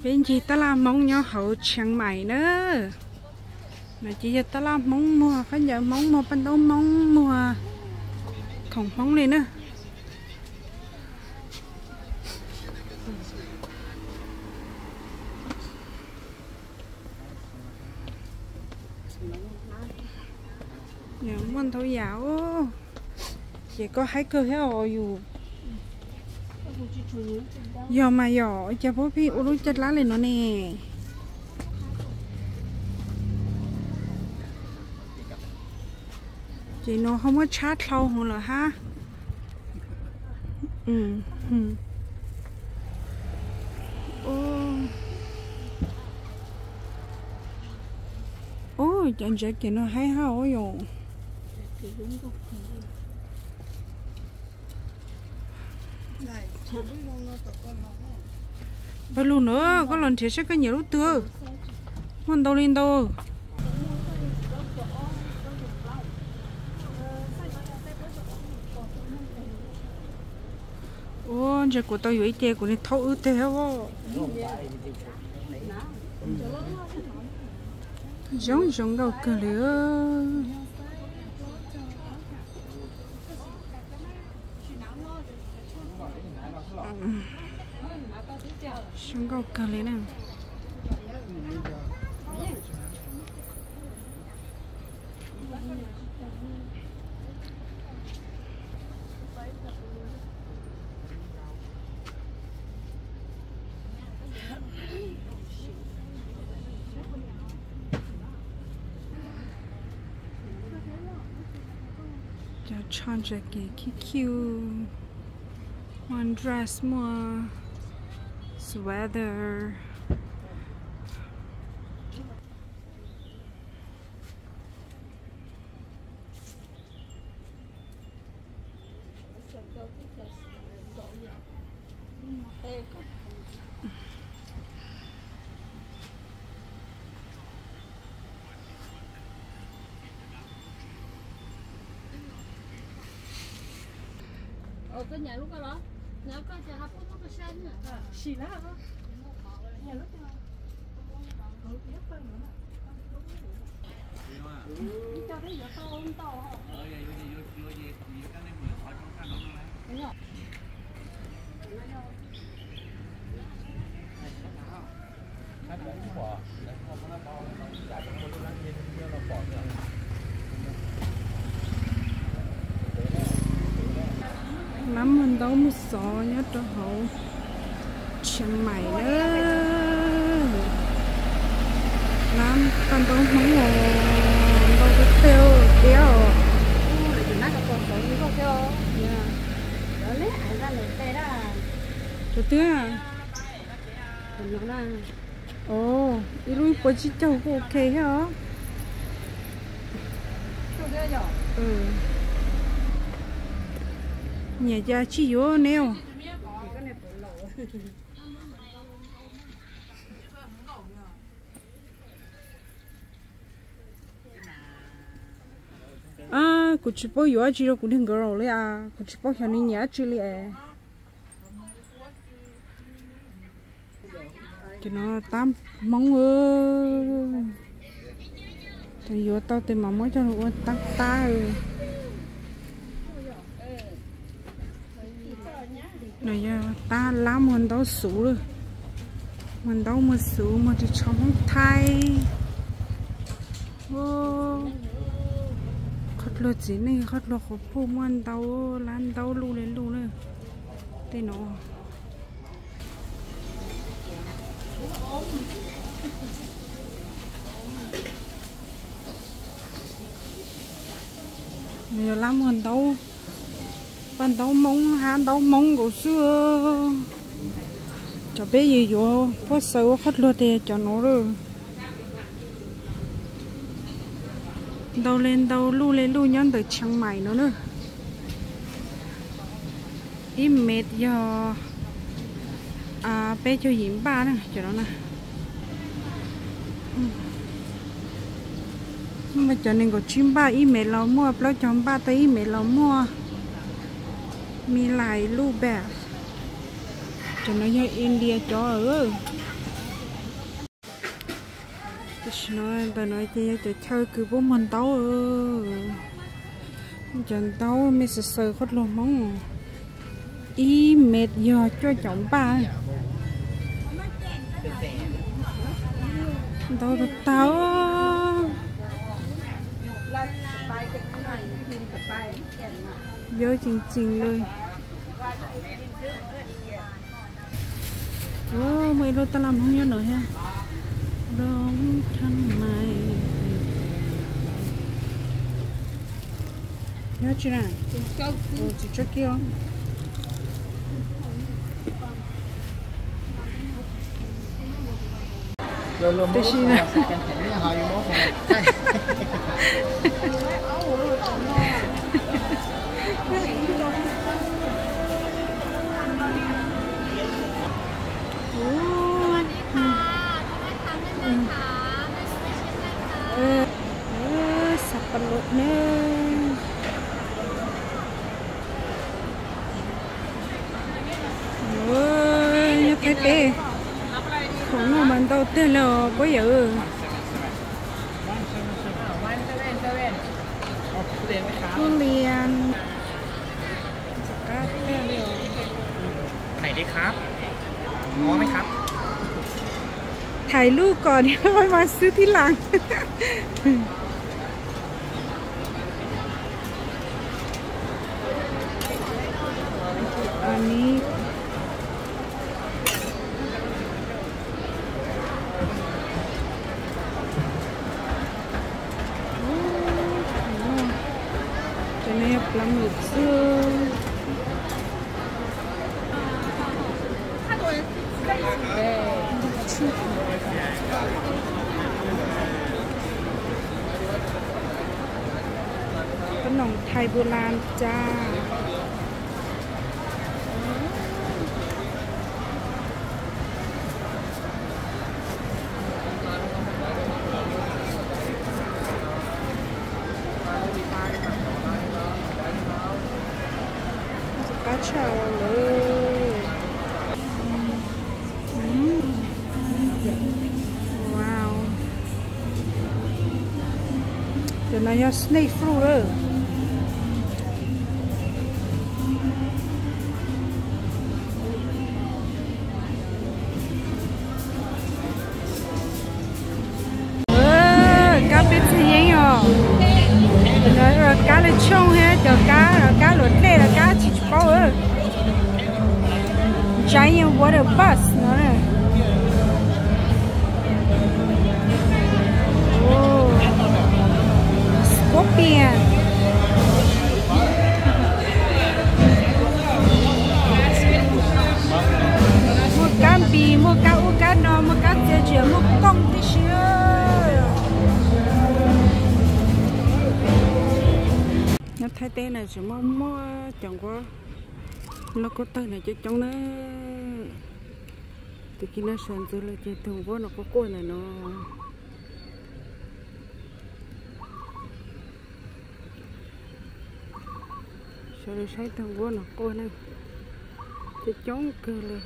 Peb ncig tab laj Hmoob nyob hauv Tsheev Maim na. No ces yog tab laj Hmoob muag khaub ncaws Hmoob, muag paj ntaub Hmoob, muag khoom Hmoob li na. Muaj ntau yam os. Ces koj haib kawg thiab os yus. Yog mas yom, cas puab pheej ua lub caj dab li no ne? Ces no ho muab tshab dlhau heev lawm hab. Ub, cov ntsev kiag no haib hab os yom. Pawg lug na, koj los nrhiav saib koj nyiam lub twg. Muaj ntau li ntau. Ua ntses kuv tau yuav ib ce kuv niag thaub wb teg. Zoo zoo nkauj kawg li. Zoo nkauj kawg li na. Cov tsho ntsa kev cute cute, muaj dress, muaj sweater. Lab muag ntaub muag xov nyob rau hauv Tsheev Maim na. Lab paj ntaub Hmoob os, ntau tiag tiag os. Cov twg? Ib lub ib puas tsib caug kuj ok thiab os. Nyiam cas tsij yuav neb os. Kuv tsis paub yuav dab tsi rau kuv niag nkawd li as, kuv tsis paub xyov nws nyiam dab tsi li es. Ces no tab Hmoob, ces yuav tau tes mas muab coj lug ua tab tab. No yog tab lab muag ntaub xuv lawm, muag ntaub muag xuv muag ris tsho Hmoob Thaib. Qhov dluag txiv neej qhov dluag quas puj muaj ntau, lab ntaub luj li luj na. Tej no yog lab muag ntaub, paj ntaub Hmoob hab ntaub Hmoob nkaus xwb. Cov peb yuav yuav puab xaws ua qhov dluag tes cov no lawm. Ntau li ntau luj li luj nyob ntawm Tsheev Maim no na. Ib mev yog peb caug yim npaj na cov no na. Muaj cov nees nkaum tsib npaj ib mev los muaj, plaub caug npaj tau ib mev los muaj. Me lais luj bag. Cov no yog India cov. Tam sim no ntawm no ces yog cov chaw kws puab muag ntaub. Cov ntaub me xaws xaws qhob luag Hmoob, ib mev yog cuaj caum npaj. Ntaub tag tag, yawg tseem tseem li. Muaj ib lub tab laj Hmoob nyob no thiab. Loob Thab Mais. Nyob tsis na? Tsis tso kiag. Tam sim no Xav pas los ne. Nyob Thaib teb, khoom noj mas ntau tiag li os puab yawm. Tus lias. Thais lub kom thiab mas xwb thib las. Cov no yog plaub mum xwb. Qhob noom Thai bu las cas. Qab tshaj lawm. Wow. Cov no yog snake fruit lawm. Kab peb txog yeeb os. Kab lawv tshooj thiab cov kab, kab luam dlej los kab tsis tsis paub. Giant water bus no. Scorpion. Muaj kab npis, muaj kab ub kab no, muaj kab txiav tseem muaj kooj tib si. Nyob Thaib teb na tseem muaj muaj cov nquab loj kub tawg no coob coob na. Tus kis no sawv ntxov lawm ces tus nquab no quaj quaj ntawm no. Sawv daws saib tus nquab no quaj na, coob coob kawg li.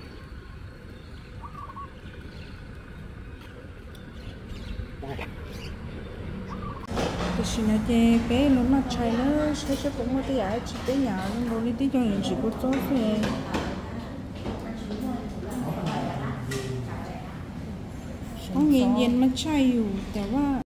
Tam sim no ces peb los noj tshais na, saib seb puas muaj tej yam dab tsi peb nyav zoo nkaus li tib co ntsim kua txob xwb. Hoob yees yees mas tshaj yus cas vaj.